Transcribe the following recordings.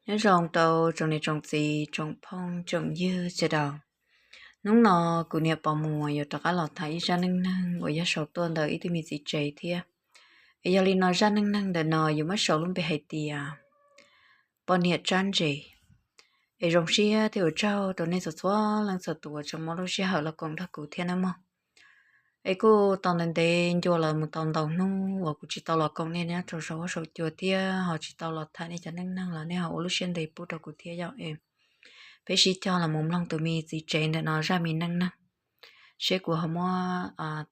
Nyob zoo rau tsoom niam tsoom txiv tsoom phooj tsoom ywg sawv daws. Hnub no kuv niam Pov Muas yuav rov qab los tham ib zaj neej neeg uas yog sau tuaj ntawm ib tug me txiv tsev thiab. Es yog li no zaj neej neeg ntawm no yuav muab sau lub npe hais tias poj niam tsab ntses. Es zoo siab thiab ua tsaug rau nej txhua txhua leej txhua tus uas tseem muab lub sij hawm los koom nrog kuv thiab nawb mog. Es kuj tau ntev ntev ncua los mus tau ntau hnub uas kuv tsis tau los koom nej nyob rau saum huab saum cua thiab ho tsis tau los tham nej cov neej neeg los nej ho ua lub siab ntev pub rau kuv thiab yom. Peb sib cog los mus mloog tus me txiv tsev ntawm no zaj me neej neeg, seb kuv ho muab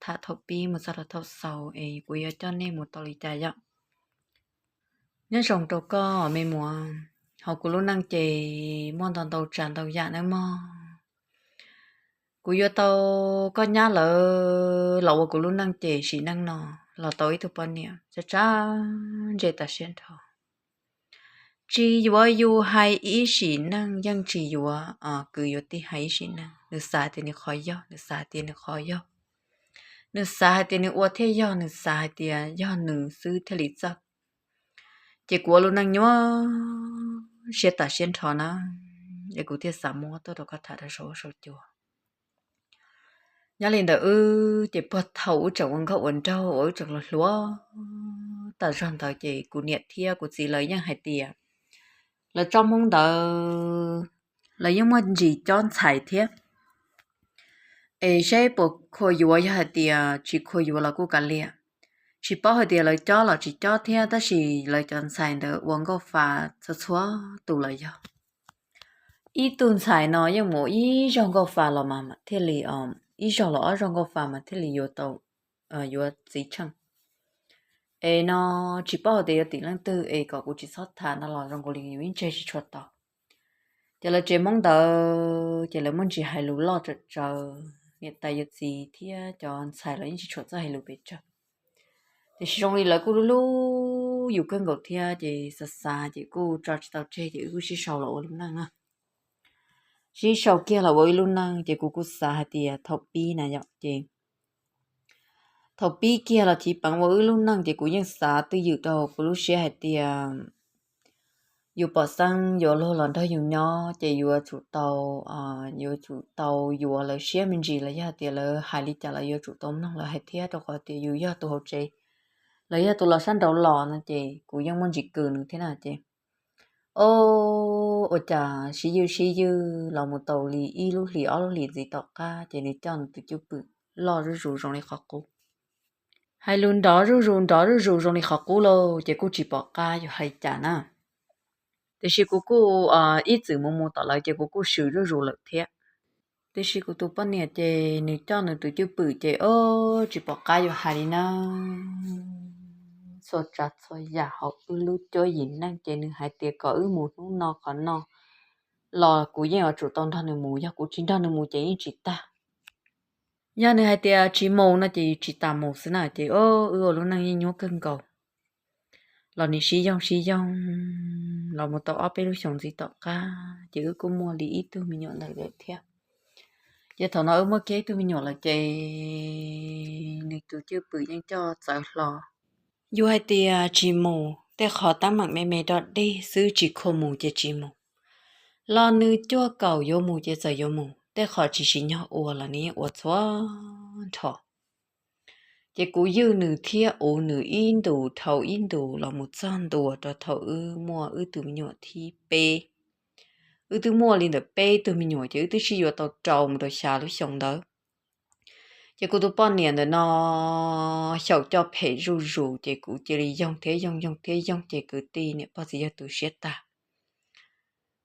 tham thaum pib mus txog rau thaum xaus es kuv yuav coj nej mus tau li cas yom. Nyob zoo rau koj me muam, hauv kuv lub neej ces muaj ntau ntau tsav ntau yam nawb mog. Kuv yuav tau koj nyab lawv los ua kuv lub neej ces sim neej no los tau ib tug poj niam tsab tsab ntses tas siab nrho. Tsis yuav yus hais ib sim neej yeej tsis yuav kwv yuav tij hais ib sim neej. Nws xav hais tias nws qhov yog, nws xav hais tias nws qhov yog, nws xav hais tias nws ua thiaj yog, nws xav hais tias yog nws xwb thiaj li txawj. Ces kuv ua lub neej nyuaj siab tas siab nrho na, es kuv thiaj xav muab tuaj rau koj tham rau saum huab saum cua. Nyob li ntawd wb ces puag thaum wb tseem ua nkauj ua nraug uas wb tseem hluas hluas tas zog ntawd ces kuv niam thiab kuv txiv lawv yeej hais tias lawv tsob Hmoob ntawd lawv yeej muaj ntsis cob ntxhais thiab. Es seb puas khuam yuav, yog hais tias tsis khuam yuav los kuj kav liam, tsis paub hais tias lawv cob los tsis cob thiab, tab sis lawv cov ntxhais ntawd ua nkauj fa txhua txhua tus los yog. Ib tug ntxhais no yeej mus ib zaug nkauj fa los mas thiaj li, ib zaug los ob zaug nkauj fa mas thiaj li yuav tau, yuav txiv tsheej. Es no tsis paub hais tias yuav tim leej twg es kom kuv tsis txhob tham no los zoo nkaus li yus yeej tseg tsis tshua tau. Ces lawv tsev Hmoob ntawd ces lawv muaj ntsis hais lus loj tsawv tsawv, niam tais yawm txiv thiab cov ntxhais los yeej tsis tshua txawj hais lus pes tsawg. Tiam sis zoo li lawv kuj hlub hlub yus kawg nkaus thiab ces xav xav ces kuj tso tsis tau tseg ces wb kuj sib sau los ua lub neej na. Sib sau kiag los ua ib lub neej ces kuv kuj xav hais tias thaum pib na yom, ces thaum pib kiag los chiv peev ua wb lub neej ces kuv yeej xav twj ywm rau kuv lub siab hais tias yus pom xeeb yuav luag los nrog yus nyob ces yuav tsum tau, yuav tsum tau yuav lawv siab me ntsis los yog tias lawv hais li cas los yuav tsum tau mloog lawv hais thiab, rau qhov tias yus yog tus hauv tsev, lawv yog tus los sab nraud los no ces kuv yeej muaj ntsis kws nws thiab na ces o, ua cas sib ywj sib ywj los mus tau li ib lub hlis ob lub hlis ntxiv tom qab ces nws coj nws tus cwj pwm loj zuj zus zoo li qhov qub. Hais lus nrov zuj zus nrov zuj zus zoo li qhov qub lauj, ces kuj tsis pom qab yus hais li cas na. Tiam sis kuv kuj ib txwm mus mus tom lawv ces kuv kuj swm zuj zus lawm thiab. Tiam sis kuv tus poj niam ces nws coj nws tus cwj pwm ces o, tsis pom qab yus hais li na. Txhua tsav txhua yam hauv wb lub cuab yim neej ces nws hais tias kom wb mus hnub no qhov no los kuv yeej yuav tsum tau nrog nws mus, yog kuv tsis nrog nws mus ces yeej tsis tag. Yog nws hais tias tsis mus no ces tsis tas mus xwb na ces o, wb ua lub neej yeej nyuaj kawg nkaus. Los nim sib yoog sib yoog los mus tau ob peb lub xyoos ntxiv tom qab ces wb kuj muaj li ib tug me nyuam ntawd lawm thiab. Ces thaum no wb muaj kiag ib tug me nyuam lawm ces nws tus cwj pwm yeej coj txawv hlo. Yus hais tias tsis mus, tej qhov teeb meem me me dog dig xwb tsis khuam mus ces tsis mus. Los nws cuaj kaum yuav mus ces txawm yuav mus, tej qhov tsis tsim nyog ua los nws yeej ua txhua nrho. Ces kuv ywj nws thiab uv nws ib ntus dhau ib ntus los mus txog ntua rau thaum wb muaj wb tus me nyuam thib peb. Wb twb muaj li ntawm peb tug me nyuam ces wb twb sib yuav tau rau mus rau xya lub xyoo ntawd. Ces kuv tus poj niam ntawm no xyaum coj phem zuj zus ces kuv cia li yoog thiab yoog yoog thiab yoog ces kwv tij niam pog txiv yawg tu siab tag.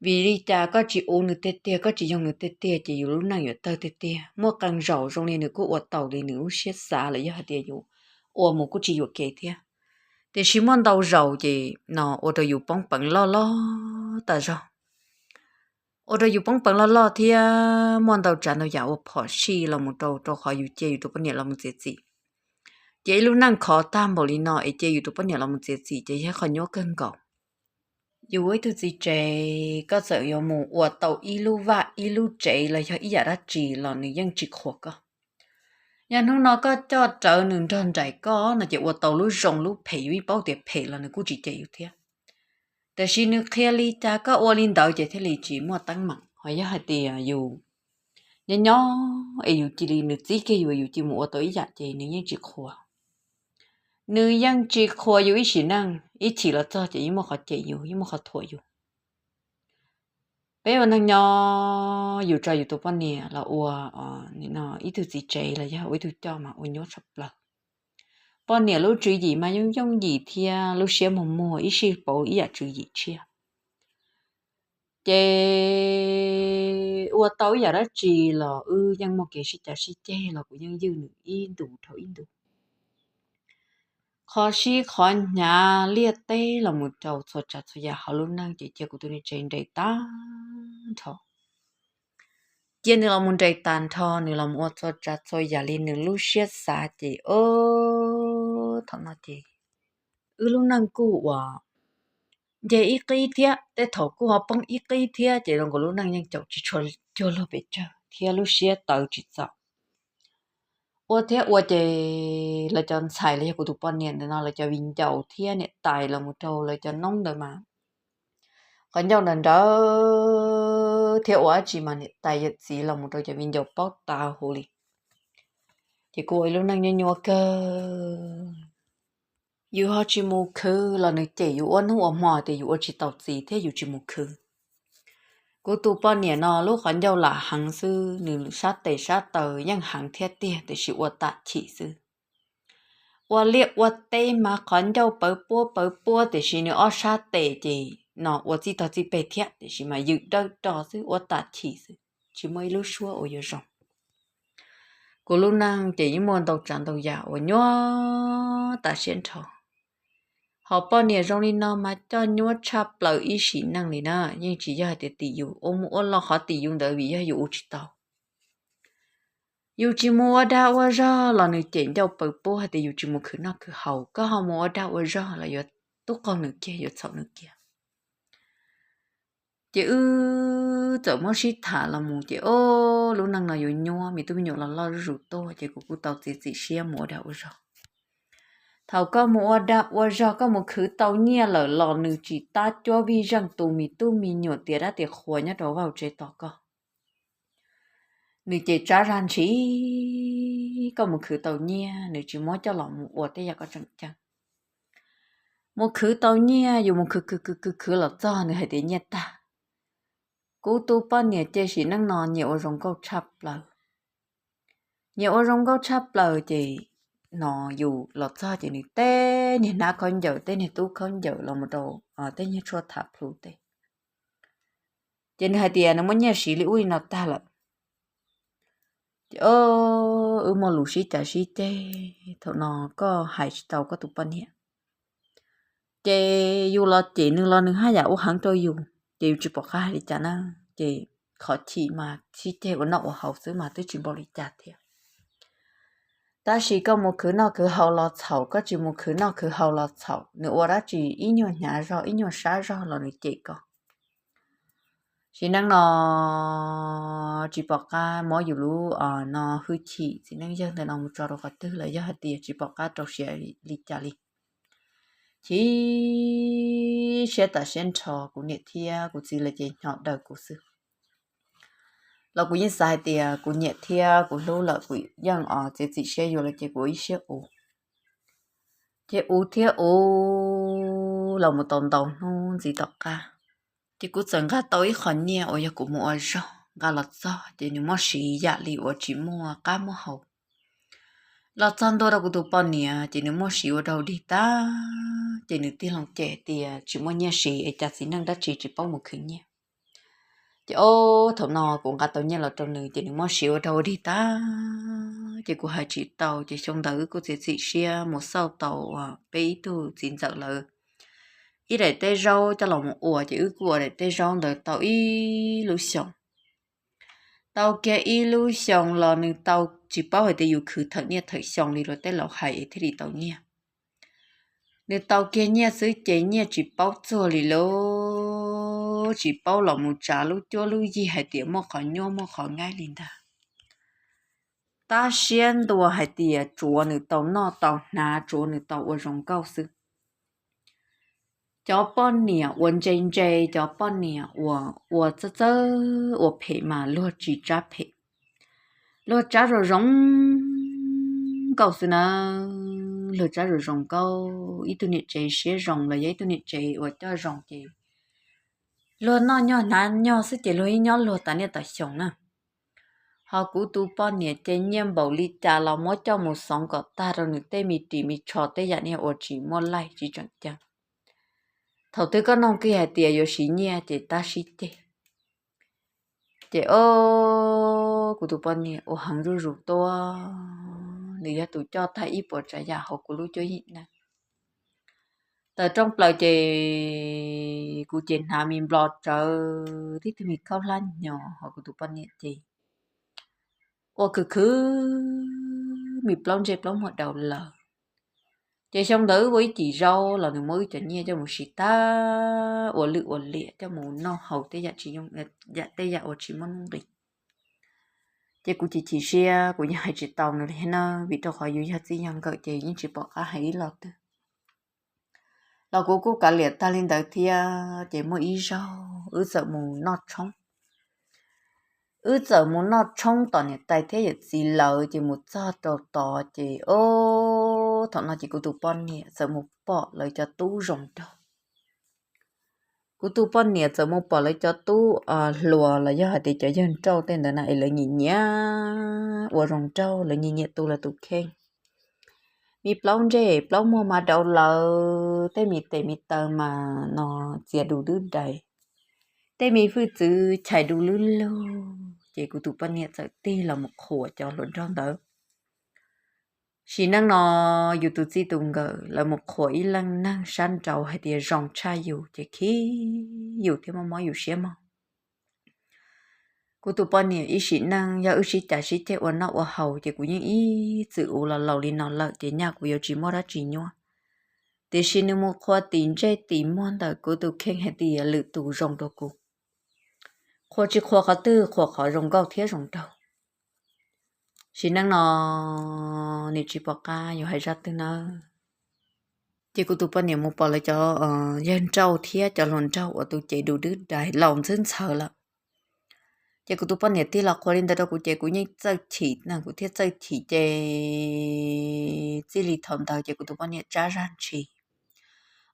Vim li cas koj tsis uv nws tiag tiag, koj tsis yoog nws tiag tiag ces yus lub neej yuav tawg tiag tiag. Muaj qee zaus zoo li nws kuj ua tau li nws lub siab xav lawm, yog hais tias yus ua mus kuj tsis yuam kev thiab. Tiam sis muaj ntau zaus ces no ua rau yus poob peev loj loj tas zog, ua rau yus poob peev loj loj thiab muaj ntau tsav ntau yam ua phom sij los mus rau, rau qhov yus cia yus tus poj niam los mus txiav txim. Ces ib lub neej khov tag npaum li no es cia yus tus poj niam los mus txiav txim ces yog qhov nyuaj kawg nkaus. Yus ua ib tug txiv tsev, koj txawm yuav mus ua tau ib lub vaj ib lub tsev los yog ib yam dab tsi los nws yeej tsis qhuas koj. Yog hnub no koj coj rawv nws nrog nraim koj no ces ua tau lub zoo lub phem, yus yeej paub tias phem los nws kuj tsis cem yus thiab. Tiam sis nws qhia li cas koj ua li ntawd ces thiaj li tsis muaj teeb meem. Ho yog hais tias yus nyob nyob es yus cia li nws txib kiag yus, yus cia li mus ua tau ib yam ces nws yeej tsis qhuas. Nws yeej tsis qhuas yus ib sim neej, ib chim los txog ces yeej muaj qhov cem yus, yeej muaj qhov thuam yus. Peb ua neej nyob yus tso yus tus poj niam los ua ib tug txiv tsev los yog ua ib tug coj mas ua nyuaj tshaj plaws. Poj niam lub tswv yim mas yooj yooj yim thiab lub siab muag muag ib sij pauv ib yam tswv yim tshiab. Ces ua tau ib yam dab tsi los wb yeej muaj kev sib cav sib ceg los kuv yeej ywj nws ib ntus dhau ib ntus. Qhov sib qhov hnyav liaj teb los mus rau txhua tsav txhua yam hauv lub neej ces cia kuv tus niam tsev nres tag nrho. Cia nws los mus nres tag nrho, nws los mus ua txhua tsav txhua yam li nws lub siab xav ces o, thaum no ces wb lub neej kuj uas nce ib qib thiab, tej thaum kuj ho poob ib qib thiab ces zoo nkaus lub neej yeej caum tsis tshua cuag luag pes tsawg thiab lub siab tawv tsis txaus. Ua thiab ua ces lawv cov ntxhais los yog kuv tus poj niam ntawm no lawv cov viv ncaus thiab niam tais los mus rau lawv cov noob ntawd mas qhov ncauj nrawm nrawm thiab ua dab tsi mas niam tais yawm txiv los mus rau cov viv ncaus paub tas huv li. Ces kuj ua ib lub neej nyuaj nyuaj kawg. Yus ho tsis mus khwv los nws cem yus ua hnub ua hmo tias yus ua tsis tau txiv thiab yus tsis mus khwv. Kuv tus poj niam no lub qhov ncauj lam heev xwb, nws sab tes sab taw yeej heev thiab tiag tiam sis ua tam chim xwb. Ua liaj ua teb mas qhov ncauj pawv puab pawv puab tiam sis nws ob sab tes ces no ua txij tog txij peg thiab tiam sis mas ywm dawb do xwb, ua tam chim xwb, tsis muaj ib lub suab uas yuav zoo. Kuv lub neej ces yeej muaj ntau tsav ntau yam uas nyuaj tas siab nrho. Ho poj niam zoo li no mas coj nyuaj tshaj plaws ib sim neej li na, yeej tsis yog hais tias tim yus ua mus ua los qhov tim yus ntawd vim yog yus ua tsis tau. Yus tsis mus ua dag ua zog los nws cem ncauj pawv puab hais tias yus tsis mus khwv noj khwv haus, koj ho mus ua dag ua zog los yuav tub qaug nws kiag, yuav txhaum nws kiag. Ces wb txawm muab sib tham los mus ces o, lub neej no yuav nyuaj, me tub me nyuam los loj zuj zus tuaj ces kuv kuj tau txiav txim siab mus ua dag ua zog. Thaum koj mus ua dag ua zog koj mus khwv tau nyiaj lawm los nws tsis tab cuab vij zeej tu me tub me nyuam tias dab tias qhuas nyob rau vaj tsev tos koj. Nws ces tsab zag ntshis, koj mus khwv tau nyiaj nws tsis muab coj los mus ua tej yam koj tseem ceeb. Mus khwv tau nyiaj yus mus khwv khwv khwv khwv khwv los txog nws hais tias nyiaj tag. Kuv tus poj niam ces sim neej no nyias ua zoo nkauj tshaj plaws. Nyias ua zoo nkauj tshaj plaws ces no yus los txog ces nws tej niag hnab khaub ncaws, tej niag tub khaub ncaws los mus rau tej niag tshuaj tham plhu tej. Ces nws hais tias nws muaj nyiaj siv li ub li no tag lawm. Ces o, wb muaj lus sib cav sib ceg, thaum no koj hais tsis tau koj tus poj niam. Ces yus los cem nws los nws haj yam ua heev rau yus, ces yus tsis pom qab hais li cas na. Ces qhov chim mas sib ceg ua noj ua haus xwb mas twb tsis npaum li cas thiab. Tab sis koj mus khwv noj khwv haus los txhaum, koj tsis mus khwv noj khwv haus los txhaum, nws ua dab tsi ib nyuag hnyav zog ib nyuag sab zog los nws cem koj. Sim neej no tsis pom qab muab yus lub no hwj chim txiv neej yawg ntawm no mus tso rau qhov twg lawm, yog hais tias tsis pom qab rau siab li cas li. Chim siab tas siab nrho, kuv niam thiab kuv txiv lawv ces hnyo daws kuv xwb. Los kuv yeej xav hais tias kuv nyiam thiab kuv hlub lawm kuv yeej txiav txim siab yuav lawm ces kuv ua ib siab uv. Ces uv thiab uv los mus tau ntau hnub ntxiv tom qab, ces kuv txawm nqa tau ib qho nyiaj uas yog kuv mus ua zog nqa los txog ces nws muaj siv yam li uas tsis muaj qab muaj hau. Los txog ntua rau kuv tus poj niam ces nws muaj siv ua rau dig tag, ces nws tig loo cem tias tsis muaj nyiaj siv es cas txiv neej dab tsi tsis paub mus khwv nyiaj. Ces o, thaum no kuv nqa tau nyiaj los rau nws ces nws muaj siv ua rau dig tag, ces kuv hais tsis tau. Ces xyoo ntawd wb kuj txiav txim siab mus xauj tau peb ib tug txiv ntxawm lawv ib daim teb zaub coj los mus ua, ces wb kuj ua daim teb zaub ntawd tau ib lub xyoos. Tau kiag ib lub xyoos los nws tau, tsis paub hais tias yus khwv thawm niaj thawm xyoo li luag tej laus hais es thiaj li tau nyiaj. Nws tau kiag nyiaj xwb ces nyiaj tsis paub txuag li lauj, tsis paub los mus tsav lub cuab lub yig hais tias muaj qhov nyuaj muaj qhov ngaib li ntag. Tab siab ntua hais tias tsuav nws tau noj tau hnav, tsuav nws tau ua zoo nkauj xwb. Cov poj niam uas ntse ntse, cov poj niam uas ua txawj txawj ua phem mas luag tsis tsab phem, luag tsab zoo zoo nkauj xwb nawb. Luag tsab zoo zoo nkauj, ib tug niam tsev siab zoo los yog ib tug niam tsev uas coj zoo ces luag noj nyog hnav nyog xwb ces luag ib nyob luag tas niaj tas xyoo na. Ho kuv tus poj niam ces nyiaj npaum li cas los muab coj mus xoov kom tag rau nws tej me ris me tsho tej yam niag uas tsis muaj laij tsis tseem ceeb. Thaum twg koj nug kiag hais tias yuav siv nyiaj ces tab sib ceg. Ces o, kuv tus poj niam ua heev zuj zus tuaj, nws yog tus coj tag ib puas tsav yam hauv kuv lub cuab yim neej. Tawm rooj plaws ces kuv ces hnav me nplo tsawv, tib tug me khaub hlab hnyo, ho kuv tus poj niam ces ua khwv khwv me plaub ntsej plaub muag daus lawm. Ces xyoo ntawd wb ua ib cim zaub los nws muab wb cov nyiaj coj mus siv tag ua lwj ua liam, coj mus noj haus tej yam tsis yooj, yam tej yam uas tsis muaj nuj nqis. Ces kuv chim chim siab, kuv yeej hais tsis tau nws li na, vim rau qhov yus yog txij yog nkawm ces yeej tsis pom qab hais ib lo twg. Los kuv kuj kav liam tag li ntawd thiab, ces muaj ib zaug wb txawm mus noj tshoob. Wb txawm mus noj tshoob tom niam tais thiab yawm txiv lawv, ces mus txog rau tod ces o, thaum no ces kuv tus poj niam txawm mus pom lawv cov tub zoo nraug. Kuv tus poj niam txawm mus pom lawv cov tub hluas los yog hais tias cov yawg nrauj tej ntawd na es lawv nyiam nyiam ua zoo nraug, lawv nyiam nyiam tu lawv tus kheej. Me plaub ntsej plaub muag mas daus lawm, tej me tes me taw mas no txias du dwb dais, tej me hwj txwv chais du lwb lug, ces kuv tus poj niam txawm tig los mus qhuas cov hluas nraug ntawd. Sim neej no yus tus txij tus nkawm lawv mus qhuas ib leej neeg sab nraud hais tias zoo tshaj yus ces khib yus thiab mob mob yus siab mog. Kuv tus poj niam ib sim neej yog wb sib cav sib ceg ua noj ua haus ces kuv yeej ib txwm ua los laus li no lawm ces nyaj kuv yuav tsis muaj dab tsi nyuaj. Tiam sis nws mus qhuas tim ntsej tim muag ntawm kuv tus kheej hais tias lwm tus zoo rau kuv. Qhuas tsis qhuas qhov twg, qhuas qhov zoo nkauj thiab zoo nraug. Sim neej no nws tsis pom qab yuav hais zaj twg nawb. Ces kuv tus poj niam mus pom lawv cov yawg nrauj thiab cov hluas nraug uas tus cev du dwb dais laus ntxhwb ntxhawv lawm. Ces kuv tus poj niam tig los qhuas li ntawd rau kuv ces kuv yeej txawj chim na, kuv thiaj txawj chim ces txij li thaum ntawd ces kuv tus poj niam tsab zaj ntshis,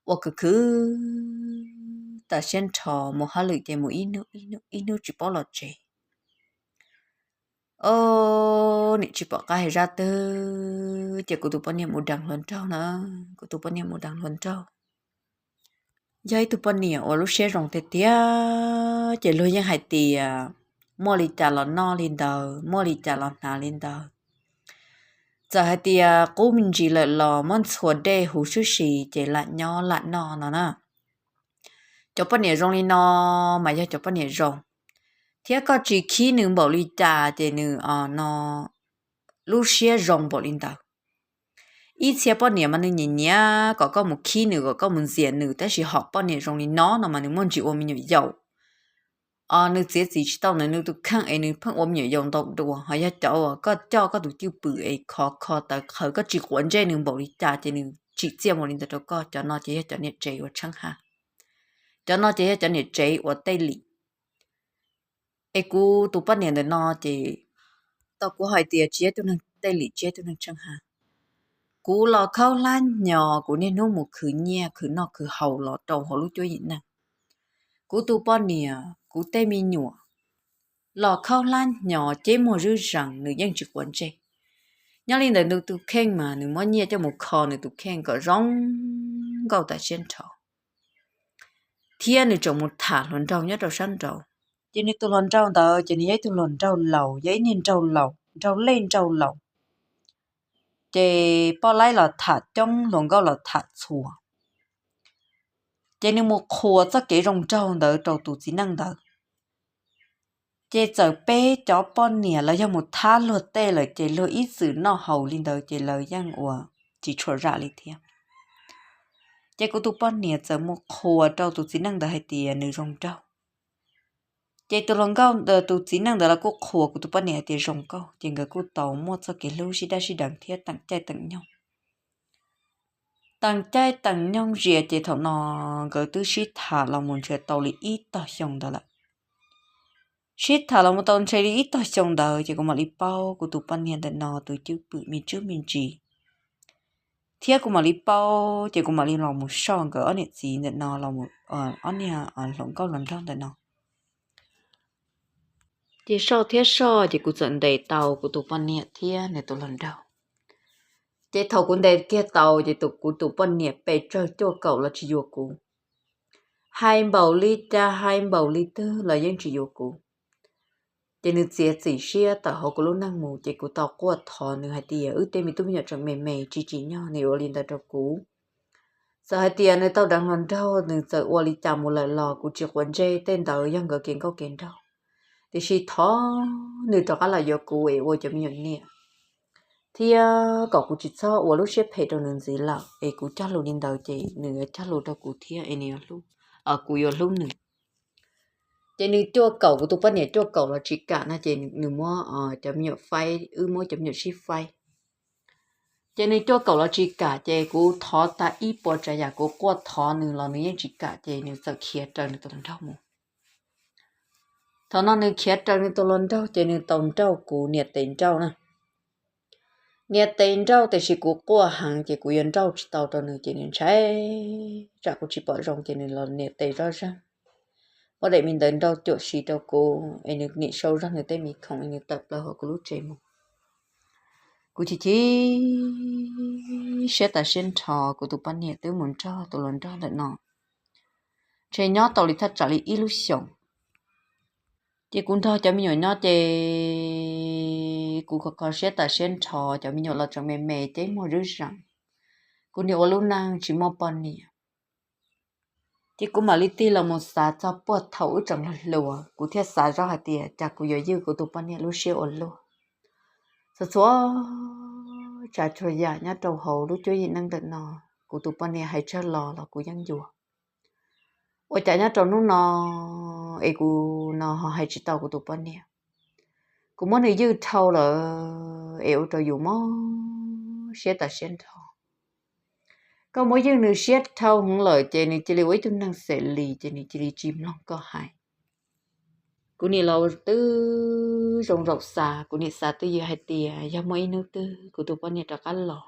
ua khwv khwv tas siab nrho, mus hauj lwm ces mus ib hnub ib hnub ib hnub tsis paub los tsev. O, nim tsis pom qab hais zaj twg ces kuv tus poj niam mus deev hluas nraug na, kuv tus poj niam mus deev hluas nraug. Yog ib tug poj niam uas lub siab zoo tiag tiag ces luag yeej hais tias muaj li cas los noj li ntawd, muaj li cas los hnav li ntawd. Txawm hais tias qub me ntsis lawm los muab ntxhua dej huv sub si ces lam nyob lam noj no na. Cov poj niam zoo li no mas yog cov poj niam zoo, thiab koj tsis khib nws npaum li cas ces nws no lub siab zoo npaum li ntawd. Ib txhia poj niam mas nws nyiam nyiam kom koj mus khib nws, kom koj mus ntxias nws, tab sis hom poj niam zoo li no no mas nws muaj ntsis ua me nyuam yaus. Nws txiav txim tsis tau ntawm nws tus kheej es nws pheej ua me nyuam yaus ntau dua. Ho yog cov uas koj coj koj tus cwj pwm es khov kho tawv qhawv, koj tsis quav ntsej nws npaum li cas ces nws tsim txiaj npaum li ntawd rau koj, cov no ces yog cov niam tsev uas tsheeb hav. Cov no ces yog cov niam tsev uas tej lim. Es kuv tus poj niam ntawm no ces tau kuv hais tias tsis yog ib tug neeg tej lim, tsis yog ib tug neeg tsheej hav. Kuv los khaub hlab hnyo, kuv niaj hnub mus khwv nyiaj khwv noj khwv haus los rau hauv lub cuab yim neeg. Kuv tus poj niam, kuv tej me nyuam los khaub hlab hnyo, ceb muag zwb zees, nws yeej tsis quav ntsej. Nyob li ntawm nws tus kheej mas nws muab nyiaj coj mus kho nws tus kheej kom zoo nkauj tas siab nrho, thiab nws tseem mus tham hluas nraug nyob rau sab nraud. Ces nws tus hluas nraug ntawd ces nws yog ib tug hluas nraug laus, yog ib niag nraug laus, nraug lej nraug laus. Ces poj laib los tham coob, hluas nkauj los tham txhua. Ces nws mus qhuas txoj kev zoo nraug ntawd rau tus txiv neej ntawd. Ces txawm peb cov poj niam los yog mus thab luag tej lawm ces luag ib txwm noj haus li ntawd ces lawv yeej ua tsis tshua zam li thiab. Ces kuv tus poj niam txawm mus qhuas rau tus txiv neej ntawd hais tias nws zoo nraug. Ces tus hluas nkauj, tus txiv neej ntawd los kuj qhuas kuv tus poj niam hais tias zoo nkauj, ces nkawd kuj tau muaj txoj kev hlub sib daj sib deev thiab teem caij teem nyoog. tees caij tees nyoog zias ces thaum no nkawd twb sib tham los mus ntshe tau li ib tog xyoo ntawd lawm. Sib tham los mus tau ntshe li ib tog xyoo ntawd ces kuv mam li paub kuv tus poj niam ntawm no tus cwj pwm me ntsis me ntsis, thiab kuv mam li paub ces kuv mam li los mus soj nkawd ob niam txiv ntawm no, ob niag hluas nkauj hluas nraug ntawm no. Ces soj thiab soj ces kuv txawm ntes tau kuv tus poj niam thiab nws tus hluas nraug. Ces thaum kuv ntes kiag tau ces kuv tus poj niam pes tsawg cuaj kaum los tsis yuav kuv, hais npaum li cas hais npaum li twg los yeej tsis yuav kuv. Ces nws txiav txim siab tawm hauv kuv lub neej mus ces kuv tau quaj thov nws hais tias wb tej me tub me nyuam tseem me me tsis tsim nyog nws ua li ntawd rau kuv. Txawm hais tias nws tau deev hluas nraug nws txawm ua li cas mus lawm los kuv tsis quav ntsej, tej ntawd yog nkawd kev nkauj kev nraug. Tiam sis thov nws rov qab los yuav kuv es ua cov me nyuam niam, thiab kom kuv tsis txhob ua lub siab phem rau nws ntxiv lawm es kuv cog lus li ntawd ces nws yuav cog lus rau kuv thiab es nws, kuv yuav hlub nws. Ces nws cuaj kaum, kuv tus poj niam cuaj kaum los tsis kam no ces nws muab cov me nyuam faib, wb muab cov me nyuam sib faib. Ces nws cuaj kaum los tsis kam ces kuv thov tag ib puas tsav yam kuv quaj thov nws los nws yeej tsis kam ces nws txawm khiav raws nws tus hluas nraug mus. Thaum no nws khiav raws nws tus hluas nraug ces nws tau nrauj kuv niam tes nrauj na. Niam tes nrauj tiam sis kuv quaj heev ces kuv yuav nrauj tsis tau rau nws ces nws ntshai tsam kuv tsis pom zoo ces nws los niam tes zoj zeeg, muab daim me ntawd nrauj cuam si rau kuv es nws nim sau zog nws tej me khoom es nws tawm plaws hauv kuv lub tsev mus. Kuv chim chim siab tas siab nrho, kuv tus poj niam twb mus nrog tus hluas nraug ntawm no ntshe nyob tau li thaj tsam li ib lub xyoos. Ces kuv nrog cov me nyuam nyob ces kuv kho kho siab tas siab nrho, cov me nyuam los tseem me me ces muag zwb zeem, kuv nim ua lub neej tsis muaj poj niam. Ces kuv mam li tig los mus xav txog puag thaum wb tseem hluas hluas, kuv thiaj xav zoj hais tias cas kuv yuav ywj kuv tus poj niam lub siab ua luaj. Txhua txhua tsav txhua yam nyob rau hauv lub cuab yim neej ntawm no, kuv tus poj niam hais tsawg los los kuv yeej yuav. Ua cas nyob rau hnub no es kuv no ho hais tsis tau kuv tus poj niam. Kuv muab nws ywj dhau lawm es ua rau yus mob siab tas siab nrho. Koj muab ywj nws siab dhau heev lawm ces nws cia li ua ib tug neeg xem lis ces nws cia li tsis mloog koj hais. Kuv nim los twb zoo zaum xav, kuv nim xav twj ywm hais tias yog muaj ib hnub twg kuv tus poj niam rov qab los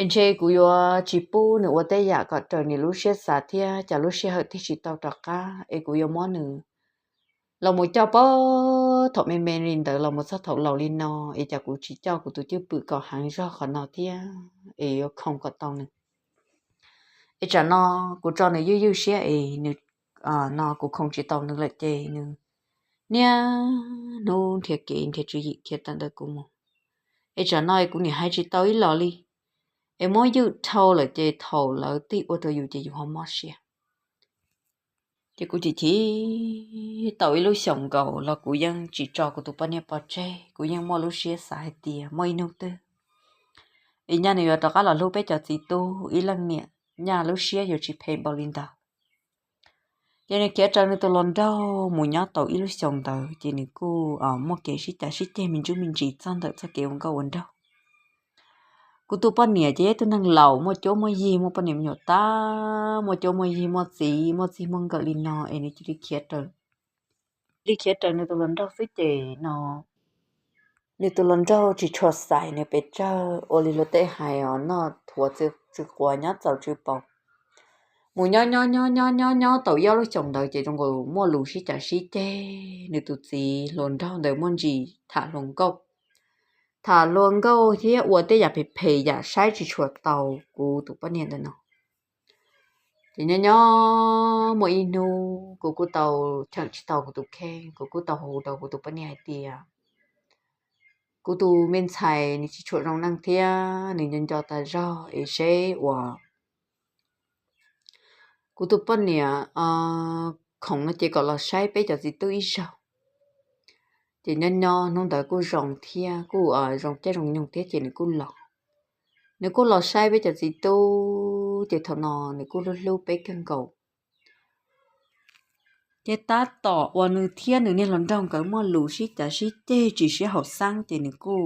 es ntshe kuv yuav tsis pub nws ua tej yam kom raws nws lub siab xav thiab cas lub sij hawm thiaj tsis tau rov qab es kuv yuav muab nws los mus coj puag thaum me me li ntawd los mus txog thaum laus li no es cas kuv tsis coj kuv tus cwj pwm kom heev zog qhov no thiab es yuav khoom kom tau nws. Es tsam no kuv tso nws ywj ywj siab es nws, no kuv khoom tsis tau nws lawm ces nws niaj hnub nrhiav kev nrhiav tswv yim khiav tawm ntawm kuv mus. Es tsam no es kuv nim hais tsis tau ib los li, es muab ywj dhau lawm ces thaum lawv tig ua rau yus ces yus ho mob siab. Ces kuv chim chim tau ib lub xyoos nkaus los kuv yeej tsis tso kuv tus poj niam pov tseg, kuv yeej muaj lub siab xav hais tias muaj ib hnub twg es nyaj nws yuav rov qab los hlub peb cov txiv tub ib leej niam, nyaj lub siab yuav tsis phem npaum li ntawd. Ces nws khiav raws nws tus hluas nraug mus nyob tau ib lub xyoos ntawd ces nws kuj muaj kev sib cav sib ceg me ntsuj me ntsis txog ntawm txoj kev ua nkauj ua nraug. Kuv tus poj niam ces yog ib tug neeg laus muaj cuab muaj yig, muaj poj niam me nyuam tag, muaj cuab muaj yig, muaj txiv muaj txij muaj nkawm li no es nws cia li khiav raws, li khiav raws nws tus hluas nraug xwb ces no nws tus hluas nraug tsis tshua xaiv nws pes tsawg, ua li luag tej hais os, noj thuav tsw quav nyob txaus tsw paus. Mus nyob nyob nyob nyob nyob nyob tau ib ob lub xyoos ntawd ces zoo nkaus muaj lus sib cav sib ceg, nws tus txiv hluas nraug ntawd muaj ntsis tham hluas nkauj, tham hluas nkauj thiab ua tej yam phem phem yam saib tsis tshua tau kuv tus poj niam ntawm no. Ces nyob nyob muaj ib hnub kuv kuj tau cheem tsis tau kuv tus kheej, kuv kuj tau hu rau kuv tus poj niam hais tias kuv tus me ntxhais nws tsis tshua zoo neej thiab nws nco nco tas zog es seb uas kuv tus poj niam khoom no ces kom los saib peb cov txiv tub ib zaug. Ces nyob nyob hnub ntawd kuj zoo thiab kuj zoo caij zoo nyoog thiab ces nws kuj los, nws kuj los saib peb cov txiv tub ces thaum no nws kuj hlub hlub peb kawg nkaus. Ces tab tom uas nws thiab nws niag hluas nraug nkawd muaj lus sib cav sib ceg tsis sib haum xeeb ces nws kuj